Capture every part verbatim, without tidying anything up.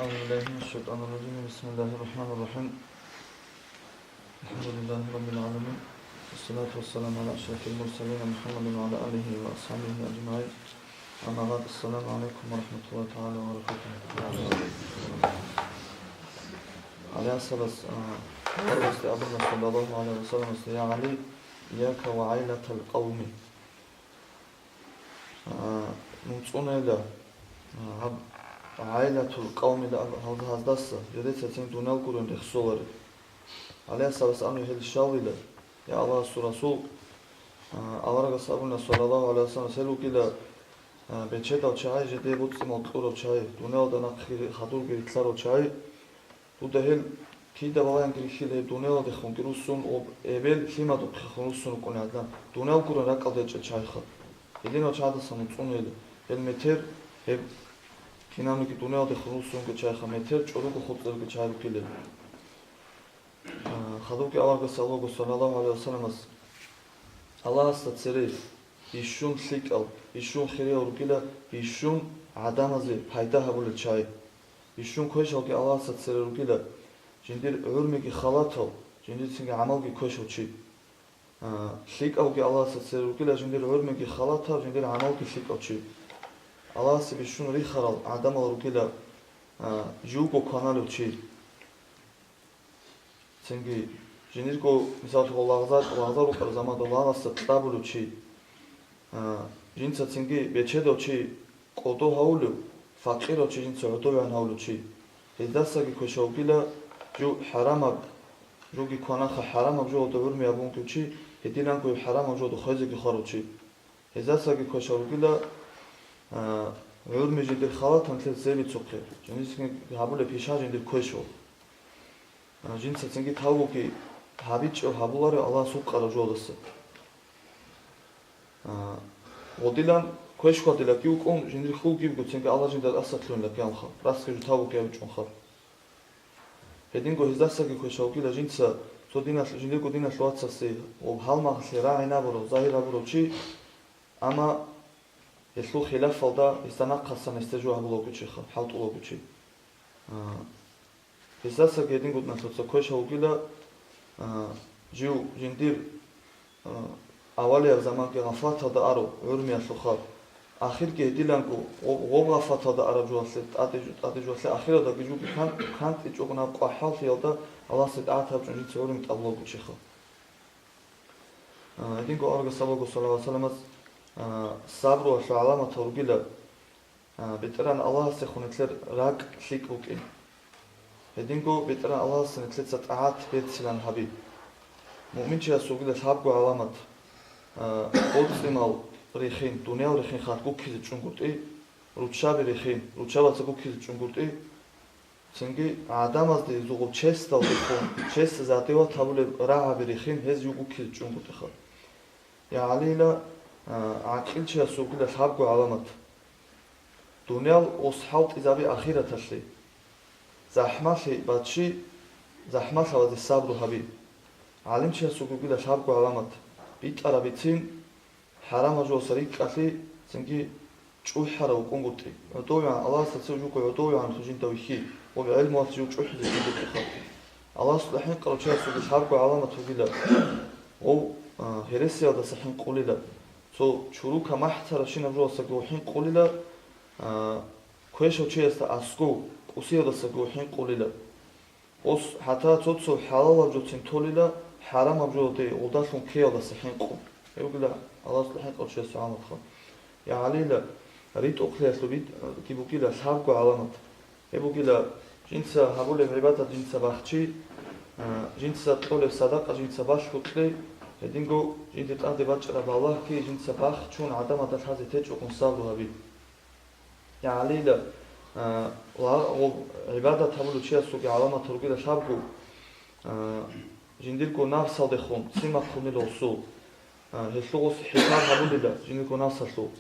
أعوذ بالله من الشيطان الرجيم. بسم الله الرحمن الرحيم. الحمد لله رب العالمين. والصلاة والسلام على أشرف المرسلين محمد وعلى آله وأصحابه أجمعين. أما بعد. السلام عليكم ورحمة الله تعالى وبركاته. عليه الصلاة والسلام. صلى الله عليه وسلم: يا علي، إياك وعيلة القوم. А, мун цӀунейила, а, гьаб гӀайлатул къавмила аб-, гьал-, гьаздаса, жидеца цин дуниял гурин рехсолареб. ГӀалиясабас абуна гьел щалила: «Я Аллагьасул Расул, а, аварагас абуна, саллаллагьу гӀалайгьи вассалам, гьел вугила, а, бечедал чагӀи, жидее буцӀцӀимал кьурал чагӀи, дуниялда нахъе хадурги рилълъарал чагӀи». Дуда гьел кида балагьанги рихьила гьеб дуниялалдехунги руссун ва эбел лъимадухъехун руссун рукӀуни гӀадин, дуниял гурин ракӀалда гьечӀел чагӀиха. Гьединал чагӀаздаса мун цӀунейила, гьел метер, гьеб кинабниги дуниялалдехун руссун ругел чагӀиха, метер чӀорого хутӀизарги чагӀи рукӀила. А, хадубги аварагас абулаго, саллаллагьу гӀалайгьи вассаламас, Аллагьасда цере бищун лъикӀал, бищун хириял ругила, бищун гӀадамазе пайда гьабулел чагӀи. Бищун квешалги Аллагьасда цере ругила, жиндир гӀурмиги халатал, жиндицинги гӀамалги квешав чи. А, лъикӀавги Аллагьасда цере ругила, жиндир гӀурмиги халатал, жиндир гӀамалги лъикӀав чи. Аллагьасе бищун рихарал гӀадамал ругила, а, живго кваналев чи. Цинги жиндирго, мисаллъун, лагъза-, лагъзал рукӀарал заманда лагъасда кьабулев чи. А, жинца цинги бечедав чи кӀодо гьавулев, факъирав чи жинца гӀодовегӀан гьавулев чи. Гьездасаги квешав вугила жив хӀарамаб, живги кванаха хӀарамаб жугьалда гӀурмияб вугев чи, гьединанго гьев хӀарамаб жугьалда хвезеги хварав чи. Гьездасаги квешав вугила, а, гӀурми жиндир халатан лъел цебицухъе, жиндицинги гьабулеб пиша жиндир квешав. А, жинца цинги тавбуги гьабичӀев гьабуларо Аллагьас гьукъараб жолдаса. А, гъодилан квеш хьвадила кив кӀун, жиндир хьул гибго цинги Аллагь жинда тӀаса лъугьинила киямха, расги жо тавбуги гьабичӀунха. Гьединго гьездасаги квешав вугила жинца цо диналъ-, жиндирго диналъ вацасе ва гьалмагълъи рагӀинабурав, загьир гьабурав чи, амма гьелъул хилафалда гьесда нахъасан гьесде жо гьабулев вуго чиха, хӀалтӀулев вуго чи. А, гьесдасаги гьедин гутӀналъуца квешав вугила, а, жив жиндир, а, авалияб заманги гъафлаталда арав гӀурмиялъухъа, ахирги гьедиланго гъоб-, гъоб гъафлаталда араб жугьалъе, тӀаде жу-, тӀаде жугьалъе ахираталдаги жуги кан-, кантӀичӀого наб къвахӀаллъиялда Аллагьасде тӀагӀат гьабичӀун жинца гӀурмин тӀаблъулев вуго чиха. А, гьединго аварагас абулаго, саллаллагьу гӀалайгьи вассаламас, а, сабруялъул гӀаламатал ругила, а, БетӀергьан Аллагьасдехун нилъер ракӀ лъикӀ букӀин. Гьединго БетӀергьан Аллагьасда нилъеца тӀагӀат берцинан гьаби. Муъминчияс ругила лъабго гӀаламат, а, боцӀцӀимал рихин, дуниял рихин хадуб гуккизе чӀунгутӀи, руччаби рихин, руччабаца гуккизе чӀунгутӀи, цинги гӀадамазде зугъу чесдалдехун, чесдазде гьатӀи-ват гьабулеб рагӀаби рихин, гьез жив гуккизе чӀунгутӀиха. Я ГӀалила, а, гӀакъилчияс ругила лъабго гӀаламат. Дуниял ос хӀалтӀизаби ахираталъе. ЗахӀмалъи баччи, захӀмалъабазе сабру гьаби. ГӀалимчияс ругила лъабго гӀаламат. БитӀараб бицин, хӀарамаб жоса рикӀкӀалъи, цинги чӀухӀарав вукӀунгутӀи. ГӀодовегӀан, Аллагьасда цеве жуго гӀодовегӀанлъун жинда вихьи, ва гӀелмуялъ жив чӀухӀизе жиндукьиха. Аллагьасда хӀинкъарав чиясулги лъабго гӀаламат вугила, гъов, а, гьересиялдаса хӀинкъулила, цо чурука махӀцарабщинаб жоялдасаги гъов хӀинкъулила, а, квешав чиясда аскӀов кӀусиялдасаги гъов хӀинкъулила. Ос хӀатта цо-цо хӀалалаб жоцин толила, хӀарамаб жоялде гъудалъун ккеялдаса хӀинкъун. Гьеб бугила Аллагьасда хӀинкъарав чиясул гӀаламатха. Я ГӀалила, ритӀухълъиялъул битӀги бугила лъабго гӀаламат. Гьеб бугила жинца гьабулеб гӀибадат жинца бахчи, а, жинца кьолеб садакъа жинца балъго кье, гьединго жинде тӀаде бачӀараб балагьги жинца бахчун гӀадамазда лъазе течӀогун сабру гьаби. Я ГӀалила, а, ла-, гъоб-, гӀибадат гьабулев чиясулги гӀаламат ругила лъабго, а, жиндирго напсалдехун цимахъунила гъосул, а, гьелъул гъос хӀисаб гьабулила жиндирго напсалъул.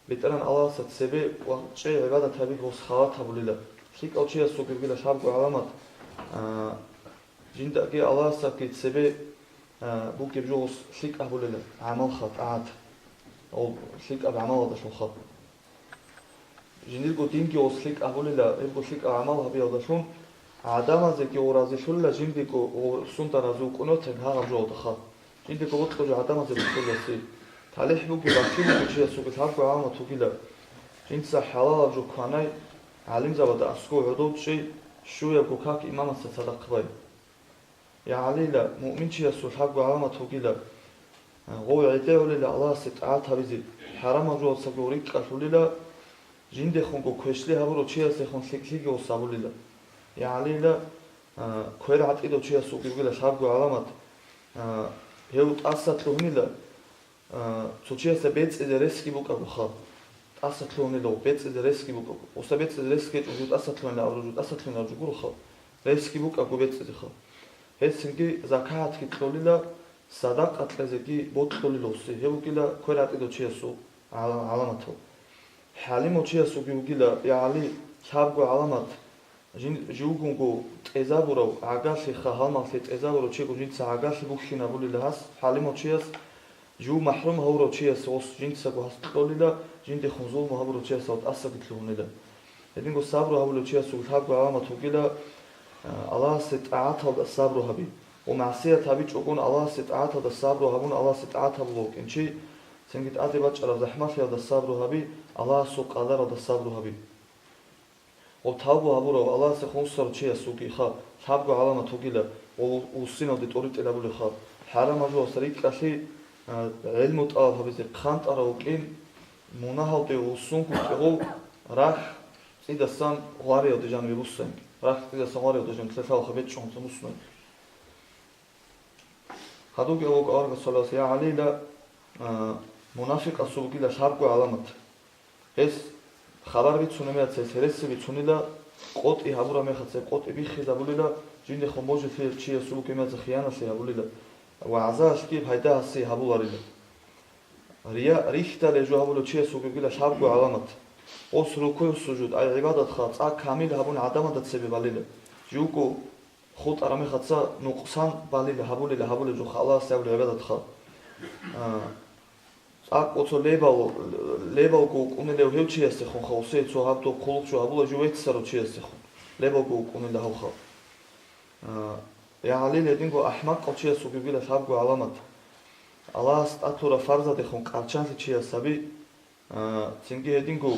БетӀергьан Аллагьасда цебе ва чӀей гӀибадат гьабиги гъос халат гьабулила. ЛъикӀав чиясулги ругила лъабго гӀаламат, а, жиндаги Аллагьасдаги цебе, а, бугеб жо гъос лъикӀ гьабулила, гӀамалха, тӀагӀат. Гъоб лъикӀаб гӀамалалдалъунха. Жиндирго динги гъос лъикӀ абулила, гьебго лъикӀаб гӀамал гьабиялдалъун, гӀадамазеги гъо разилъулила, жиндиго гъо сунда разувкъунев тен гьагъаб жоялдаха. Жиндиго бокьулев гӀадамазе бокьуласи. ТалихӀ бугеб, баккин бугев чиясулги лъабго гӀаламат вугила. Жинца хӀалалаб жо кванай, гӀалимзабада аскӀов гӀодов чӀей, щуябго как имамасда цадахъ бай. Я ГӀалила, муъминчиясул лъабго гӀаламат вугила. Гъов гӀедегӀулила Аллагьасе тӀагӀат гьабизе, хӀарамал жоялдасаго рикӀкӀалъулила, жиндехунго квешлъи гьабурав чиясдехун лъикӀлъиги гъос гьабулила. Я ГӀалила, а, квер гӀатӀидав чиясулги бугила лъабго гӀаламат, а, гьев тӀаса лъугьунила, а, цо чиясда бецӀизе ресги букӀагоха. ТӀаса лъугьунила, бецӀизе ресги букӀаго. Гъосда бецӀизе ресги гьечӀого, тӀаса лъугьунила абураб жо, тӀаса лъугьунила абураб жо гуроха. Ресги букӀаго бецӀизеха. Гьесинги закагӀатги кьолила, садакъа кьезеги бокьулила гъосе. Гьеб бугила квер гӀатӀидав чиясул гӀала-, гӀаламатал. ХӀалимав чиясулги вугила, я ГӀали, лъабго гӀаламат, жин-, живгунго тӀезабурав, гӀагарлъиха, гьалмагълъи тӀезабурав чиго жинца гӀагарлъи бухьинабулила гьас, хӀалимав чияс, жив махӀрум гьавурав чияс гъос жинцаго гьас кьолила, жиндехун зулму гьабурав чияс гьав тӀасаги лъугьунила. Гьединго сабру гьабулев чиясул лъабго гӀаламат вугила, а, Аллагьасе тӀагӀаталда сабру гьаби. Ва магӀсият гьабичӀогон Аллагьасе тӀагӀаталда сабру гьабун, Аллагьасе тӀагӀат гьабулев вукӀин чи, цинги тӀаде бачӀараб захӀмалъиялда сабру гьаби, Аллагьасул къадаралда сабру гьаби. Ва тавбу гьабурав, Аллагьасе хунсарав чияс вугиха, лъабго гӀаламат вугила, ва вуссиналде тӀоритӀел гьабулеха, хӀарамал жоялдаса рикӀкӀалъи, а, гӀелму тӀалаб гьабизе хъантӀарав вукӀин, мунагьалде вуссун гуртӀи гъов, рахь цӀидасан гъвариялде жаниве буссайн. Рахь цӀидасан гъвариялде жан лъелъалха бечӀчӀунца муснай. Гьадуги авлуго аварагас саллаллагьу гӀалайгьи ва саллам, а, мунафикъасул бугила лъабго гӀаламат. Гьес хабар бицунеб мехалъ гьес гьереси бицунила, къотӀи гьабураб мехалъ гьеб къотӀи биххизабулила, жиндехун божилъи чиясул бугеб мехалъ хиянатлъи гьабулила, вагӀзаялъги пайда гьасие гьабуларила. Рия рихьдалей жо гьабулев чияс вугебгила лъабго гӀаламат. Гъос рукугӀ-сужуд, ай гӀибадатха цӀа камил гьабун гӀадамалда цебе балила. Живго хутӀараб мехалъ цо нукъсан балила гьабулила гьабулеб жоха Аллагьасе гьабулеб гӀибадатха. А, цӀакъго цо лебал-, лебалго вукӀунелев гьев чиясдехун хавсе цо гьаб доб хъулухъ жо гьабула жив веццарав чиясдехун. Лебалго вукӀунела гьавха. А, я гӀалил гьединго ахӀмакъав чияс вугебила лъабго гӀаламат. Аллагьас тӀад лъураб фарзадехун къарчанлъи чияс гьаби, а, цинги гьединго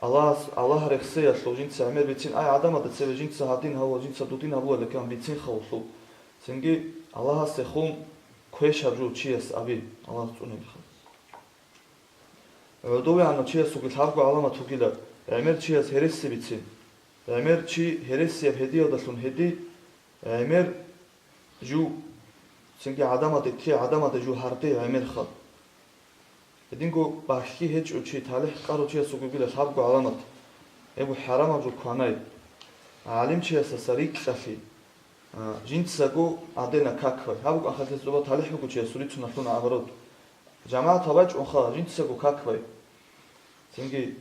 Аллагьас, Аллагь рехсеялъул жинца гӀемер бицин, ай, гӀадамалда цебе жинца гьадин гьавула, жинца дудин гьабула лекан бицин хавулъул. Цинги Аллагьасдехун квешаб жо чияс аби, Аллагьас цӀунебиха. ГӀодовегӀанав чиясулги лъабго гӀаламат вугила, гӀемер чияс гьереси бицин. ГӀемер чи гьересияб гьедиялдалъун гьеди, гӀемер жу, цинги гӀадамаде кке, гӀадамаде жу гьарде гӀемерха. Гьединго бахьги гьечӀев чи, талихӀ къарав чиясулги бугила лъабго гӀаламат. Гьеб хӀарамаб жо кванай. ГӀалимчиясаса рикӀкӀалъи. А, жинцаго гӀадена какбай. Гьаб букӀанха гьес зоба талихӀ бугев чиясул рицун лъуна абарод. ЖамагӀат гьабачӀунха жинцаго какбай. Цинги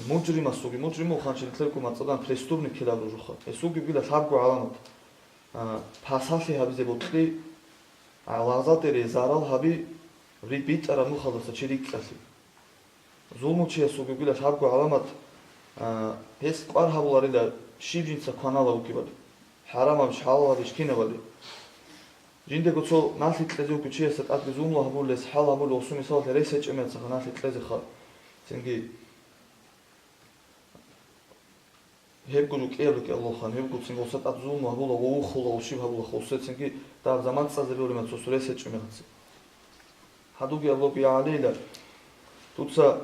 мужримасулги, мужрим мухъанчи нилъерго мацӀалдан преступник ккелаб ружуха. Гьесулги бугила лъабго гӀаламат. А, пасалъи гьабизе бокьи, а, лагъзадере зарал гьаби, ри-, битӀараб нухалдаса чи рикӀкӀалъи. Зулмучиясулги бугила лъабго гӀаламат, а, гьес кӀвар гьабуларила щиб жинца кванала вукӀибали. ХӀарамабищ, хӀалалабищ кинабали. Жиндего цо налъи кьезе вукӀев чиясда тӀадги зулму гьабулес хӀал гьабулев гъосул мисалалъе рес гьечӀеб мехалъ налъи кьезеха. Цинги гьебго жо кӀияб рекӀелъулха, гьебго цинги гъосда тӀад зулму гьабула, гъов вухула, гъов щиб гьабула, гъосецинги дагьаб заман цӀазе бегьулеб мехалъ цо сурес гьечӀеб мехалъ. Гьадуги абулаго, я ГӀалила, дуца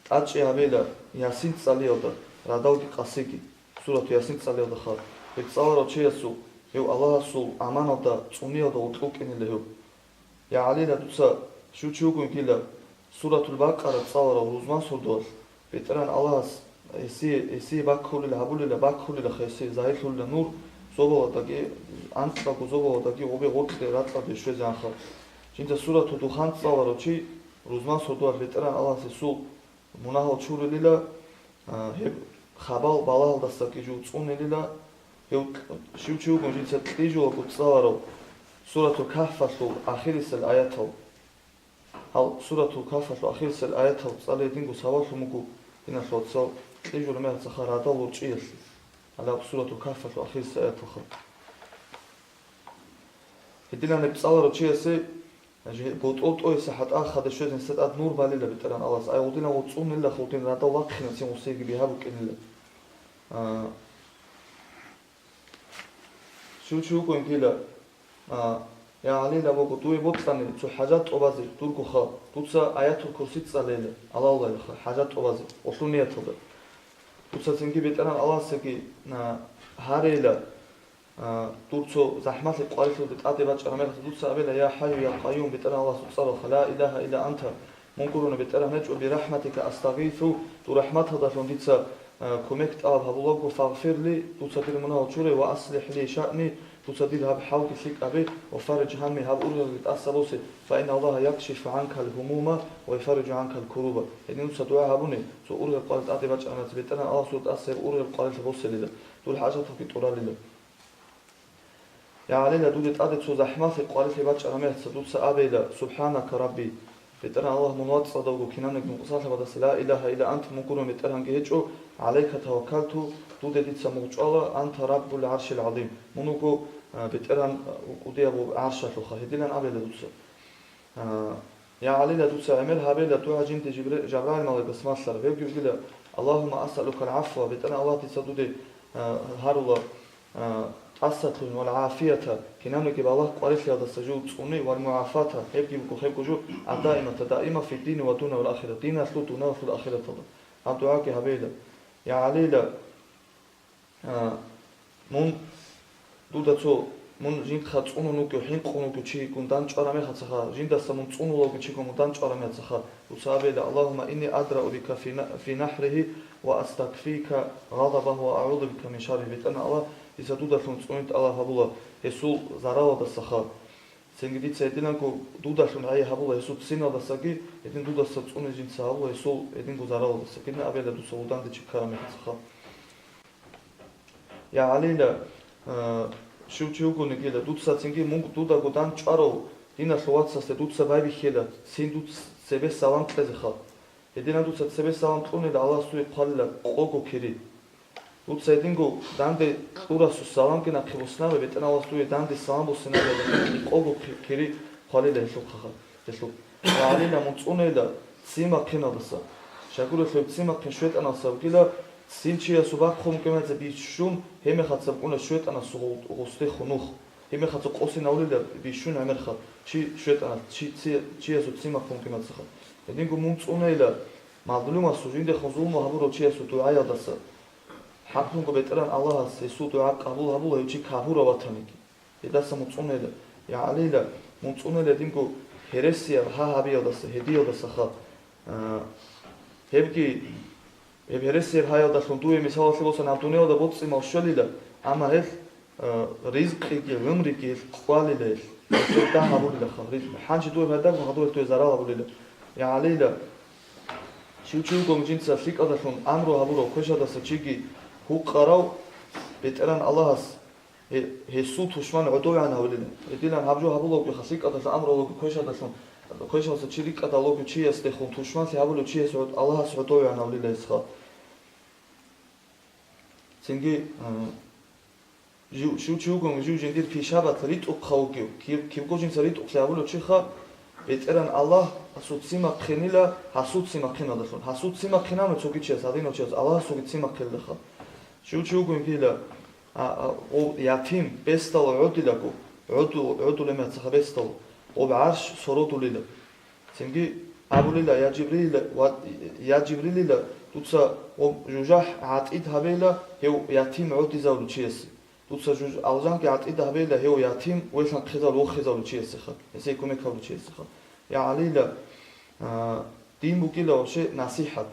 тӀадчӀи гьабила Ясин цӀалиялда, радалги къасиги, сурату Ясин цӀалиялда хал. Гьеб цӀаларав чиясул, гьев Аллагьасул аманалда цӀуниялда гъоркь вукӀинила гьев. Я ГӀалила, дуца щив чи вугонгила, Суратул Бакъара цӀаларав рузман сордоялъ, БетӀеран Аллагьас гьесие, гьесие баккулел гьабулила, баккулилаха гьесие, загьирлъулила нур, зобалдаги, анкьабго зобалдаги гъобе гъоркье ракьалде щвезегӀанха. Жинца Суратул Духан цӀаларав чи, рузман сордоялъ БетӀеран Аллагьас гьесул мунагьал чурилила, а, гьеб хабал балагьалдасаги жув цӀунилила, гьев щив чи вугони жинца кьижулаго цӀаларав Суратул Кагьфалъул ахирисел аятал. Гьал Суратул Кагьфалъул ахирисел аятал цӀалей динго сабаблъун буго Диналъул вацал, кьижула мехалъ цаха радал ворчӀиялъе, гьалаб Суратул Кагьфалъул ахирисеб аяталъха. Гьединаниб цӀаларав чиясе, жи-, ботӀол тӀояса хӀатӀа хадур щвезегӀан гьесда тӀад нур балила БетӀергьан Аллагьас, ай гъудинав цӀунила, гъудин радал вахъинав цин гъусеги бигьа букӀинила. А, Щив чи вукӀун ккела, а, я ГӀалила, вуго, дуе бокьани цо хӀажат тӀубазе дургоха, дуца Аятул Курси цӀалейила, Аллагьулайха, хӀажат тӀубазе, гъолъул нияталда. Дуца цинги БетӀергьан Аллагьасеги, а, гьарейила, а, дур цо захӀмалъи къварилъулде тӀаде бачӀараб мехалъ дуца абейила: «Я ХӀайю, я Къайюм», БетӀергьан Аллагьасул цӀаралха, «Ла илагьа илла анта», мун гурони БетӀергьан гьечӀо, «бирахӀматика астагъису», дур рахӀматалдалъун дица, а, кумек тӀалаб гьабулеб буго, «фагъфирли», дуца дир мунагьал чуре, «ва аслихӀ ли шаъни», дуца дир гьаб хӀалги лъикӀабе, «ва фарриж гьамми», гьаб ургъелги тӀаса босе, «фа инна Аллагьа якшифу гӀанкал гьумума ва яфарриджу гӀанкал куруба». Гьедин дуца дугӀа гьабуни, цо ургъел къварил тӀаде бачӀараб мехалъ БетӀергьан Аллагьас дур тӀаса гьеб ургъел къварилъи босилила, дур хӀажаталги тӀуралила. Я ГӀалила, дуде тӀаде цо захӀмалъи къварилъи бачӀараб мехалъ дуца абейила: «СубхӀанака, Рабби», БетӀергьан Аллагь, мун вацӀцӀадав вуго, кинабниги нукъсанлъабаздаса, «ла илагьа илла анта», мун гурони БетӀергьанги гьечӀо, «гӀалайка таваккалту», дуде дица мугъчӀвала, «анта Раббул гӀаршил гӀазим», мун вуго, а, БетӀергьан, а, кӀудияб гӀаршалъулха, гьедилан абейила дуца. А, я ГӀалила, дуца гӀемер гьабейила дугӀа жинде Жибри-, Жабраил малаикас малъараб. Гьебги бугила: «Аллагьумма асъалукал гӀафва», БетӀергьан Аллагь, дица дуде, а, гьарула, а, тӀасалъугьин, «вал гӀафията», кинабниги балагь къварилъиялдаса жив цӀуни, «вал мугӀафата», гьебги буго гьебго жо, «аддаимата», даима, «фиддини ва дуна вал ахира», диналъул, дуниялалъул, ахираталда. Гьаб дугӀаги гьабейила. Я ГӀалила, А, мун дуда цо, мун жиндха цӀунун вугев, хӀинкъун вугев чигун данчӀвараб мехалъ цаха, жиндаса мун цӀунулев вугев чигун мун данчӀвараб мехалъ цаха, дуца абейила: «Аллагьумма инни адрау бика фи на-, фи нахӀрихӀи ва астакфика гъадабагьу ва агӀузу бика мин шаррихӀи», БетӀергьан Аллагь, дица дудалъун цӀуни тӀалаб гьабула гьесул заралалдасаха. Цинги дица гьединанго дудалъун гӀей гьабула гьесул цциналдасаги, гьедин дудаса цӀуни жинца гьабула гьесул гьединго заралалдасаги, абейила дуца гъур данде чи ккараб мехалъ цаха. Я ГӀалила, а, щив чи вугони ккела, дуца цинги мун дудаго данчӀварав диналъул вацасде дуца байбихьила, цин дуц цебе салам кьезеха. Гьединан дуца цебе салам кьунила, Аллагьас дуе хъвалила къого кири. Дуца гьединго данде кьурасул саламги нахъе босинаро, БетӀергьан Аллагьас дуе данде салам босинаро, къого ки-, кири хъвалила гьелъухъаха, гьелъухъ. Ва гьалила мун цӀунейила ццин бахъиналдаса. Щайгурелъул ццин бахъин щветӀаналдаса бугила, ццин чиясул бахъун букӀиналдаса бищун, гьеб мехалъ букӀуна щветӀанасул гъу-, гъусде хунух. Гьеб мехалъ къосинавлила бищун гӀемерха чи щветӀана, чи ци-, чиясул ццин бахъун букӀиналдасаха. Гьединго мун цӀунейила мазлумасул, жиндехун зулму гьабурав чиясул дугӀаялдаса. ХӀакълъунго БетӀергьан Аллагьас гьесул дугӀа къабул гьабула гьев чи кагьурав ватаниги. Гьедаса мун цӀунейила, я ГӀалила, мун цӀунейила динго гьересияб гьа гьабиялдаса, гьедиялдасаха. А, гьебги, гьеб гьересияб гьаялдалъун дуе мисалалъе босани гьаб дуниялда боцӀи-мал щолила, амма гьелъ, а, ризкъиги, гӀумруги гьелъ кквалила гьелъ. Гьелъ дагь гьабулилаха, ризкъи. Гьанже дуе пайдагун, гьадур гьелъ дуе зарал гьабулила. Я ГӀалила, щив чи вугони жинца лъикӀалдалъун амру гьабурав квешалдаса чиги гьукъарав, БетӀергьан Аллагьас гье-, гьесул тушман гӀодовегӀан гьавилин. Гьединан гьаб жо гьабулаго, лъикӀалдалъун амру гьабулаго квешалдалъун, квешалдаса чи рикӀкӀад гьавилаго чиясдехун тушманлъи гьабулев чияс гӀод-, Аллагьас гӀодовегӀан гьавилила гьесха. Цинги, а, жив, щив чи вугони жив жиндир пишабат ритӀухъав вугев, кив-, кивго жинца ритӀухълъи гьабулев чиха, БетӀергьан Аллагь гьасул ццин бахъинила гьасул ццин бахъиналдалъун. Гьасул ццин бахъинавни цоги чияс, гьадинав чияс, Аллагьасулги ццин бахъилаха. Щив чи вугони ккела, а, а, о, ятим, бесдал гӀодилаго, гӀоду-, гӀодулеб мехалъ цаха бесдал, гъоб гӀарш сородулила. Цинги абулила, я Жибрилила, ва, я Жибрилила, дуца гъоб жужахӀ гӀатӀид гьабейила гьев ятим гӀодизавулев чиясе. Дуца жуж-, алжанги гӀатӀид гьабейила гьев ятим велъан хъизавулев, вохизавулев чиясеха, гьесие кумек гьабулев чиясеха. Я ГӀалила, а, дин бугила вообще насихӀат.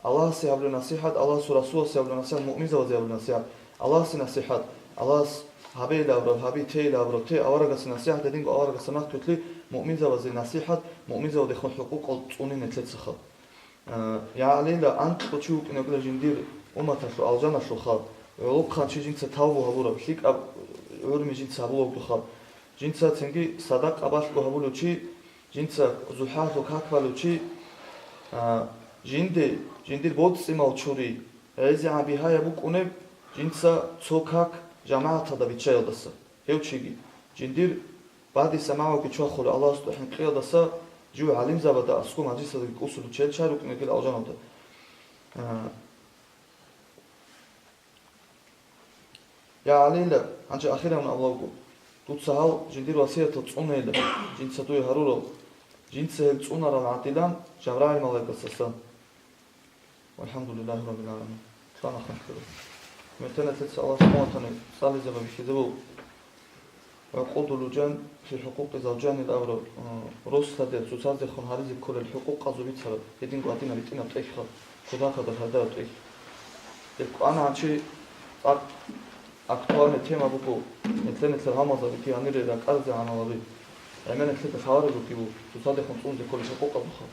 Аллагьасе гьабулеб насихӀат, Аллагьасул Расуласе гьабулеб насихӀат, муъминзабазе гьабулеб насихӀат. Аллагьасе насихӀат, Аллагьас гьабейилан абураб гьаби, тейилан абураб те, аварагасде насихӀат, гьединго аварагасда нахъ кколъи муъминзабазе насихӀат, муъминзабаздехун хӀукъукъал цӀуни нилъецаха. Э, я ГӀалила, анкьго чи вукӀине вугила жиндир умматалъул, алжаналъул халкъ, гӀолохъанчи жинца тавбу гьабураб, лъикӀаб гӀурми жинца гьабулев халкъ. Жинца цинги садакъа балъго гьабулев чи, жинца зухӀалъул как балев чи, а, жинде, Жиндир боцӀцӀимал чури гӀезегӀан бигьаяб букӀунеб, жинца цо как жамагӀаталда биччаялдаса. Гьев чиги, жиндир бадиса магӀуги чвахулев Аллагьасда хӀинкъиялдаса, жив гӀалимзабада аскӀов мажлисалдаги кӀусулев чел чай рукӀинегил алжаналда. А, Я ГӀалила, гьанже ахирав абулаго, дуца гьал жиндир васиятал цӀунейила, жинца дуе гьарурал, жинца гьел цӀунарал гӀадилан Жабраил малаикасдасан. ВалхӀамдулиллагьи раббил гӀаламин. Лъана хъанкъила. Метеналъеца Аллагь субхӀанатани цӀализаб бихьизабул. ГӀукъудул жан фи хӀукъукъи завжанил абураб, э, росладе цоцаздехун гьаризе кколел хӀукъукъазул бицараб, гьединго гьадинаб гьитӀинаб тӀехьха, кутакалда гьардараб тӀехь. Гьеб кӀвана гьанчи цӀакъ актуальный тема буго, нилъер-нилъер гьалмагъзабиги гьанире ракӀарзе гӀамалаби. ГӀемер нилъеда лъалареб бугеб цоцадехун цӀунзе кколел хӀукъукъазулха.